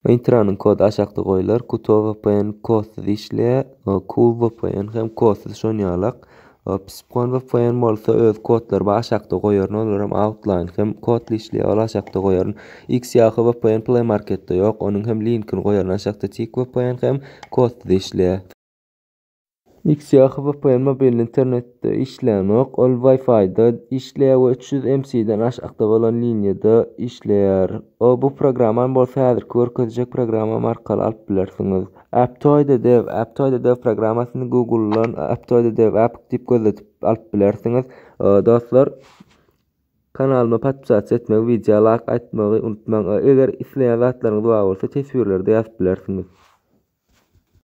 Intranyň kody aşakda goýular. Kuto VPN kodsyz işleýär. Cool VPN hem kodsyz şon ýalak. Psiphon VPN bolsa öz kodlary bar aşakda goýaryn. Olar hem Outline hem kodly işleýär. Ol aşakda goýaryn. Xyahoo VPN Play Marketde ýok. Onuň hem linkini goýaryn aşakda. Tik VPN hem kodsyz işleýär. Xyahoo VPN mobil internetde işlänok. Ol Wi-Fi-da işleýär we 300 MC-den aşakda bolan liniýada işleýär. O bu programmany bolsa häzirki görkezjek programmam arkaly alyp bilersiňiz. Aptoide Dev Aptoide Dev programmasyny Google-dan Aptoide Dev App diýip gözletip alyp bilersiňiz. Dostlar, kanalyma podpisasiýa etmegi, wideo laýk aýtmagy unutmaň. Eger isleýän zatlaryňyz bar bolsa teswirlerde ýazyp bilersiňiz.